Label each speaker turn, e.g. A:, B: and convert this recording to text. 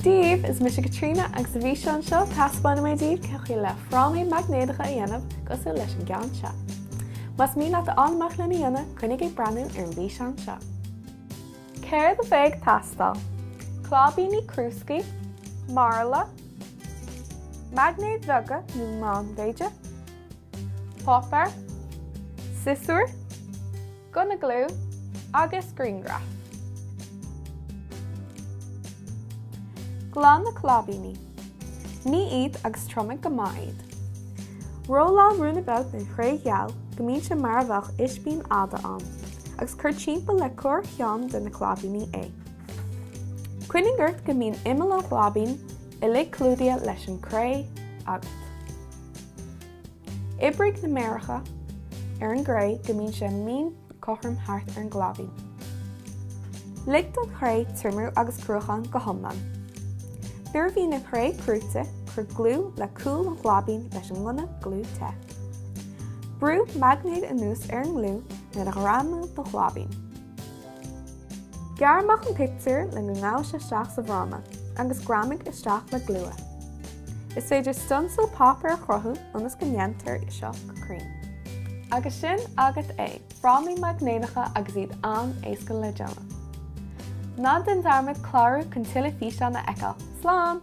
A: Dia daoibh, is mise Caitríona agus sa bhfíseán seo taispeánfaidh mé daoibh cén chaoi le frámaí maighnéadacha a dhéanamh cosúil leis an gceann seo. Más mian leat a fháil amach lena dhéanamh, coinnigh ag breathnú ar an bhfíseán seo. Céard a bheidh ag teastáil? Cláibíní crúscaí, marla, maighnéid bheaga nó meánmhéide, páipéar, siosúr, gunna gliú agus grianghraf. Glan na cláibíní. Nigh iad agus triomaigh go maith iad. Rolláil ruainne beag den chré gheal go mbíonn sé mar a bheadh ispín fhada ann, agus cuir timpeall le corrcheann de na cláibíní é. Coinnigh ort go mbíonn imeall an chláibín uilig clúdaithe leis an gcré agat. Oibrigh na méaracha ar an gcré go mbíonn sé mín cothrom thart ar an gcláibín. Lig don chré triomú agus cruachan go hiomlán. Nuair a bhíonn an chré cruaite, cuir gliú le cúl an chláibín leis an ngunna gliú te. Brú maighnéad anuas ar an ngliú lena ghreamú don chláibín. Gearr amach an pictiúr le go ngabhfaidh sé isteach sa bhfráma agus greamaigh isteach le gliú é. Is féidir stionsal páipéir a chruthú ionas go ndéantar seo go cruinn. Agus sin agat é, frámaí maighnéadacha agus iad an-éasca le déanamh. Ná déan dearmad clárú chun tuilleadh físeán a fheiceáil. Slán!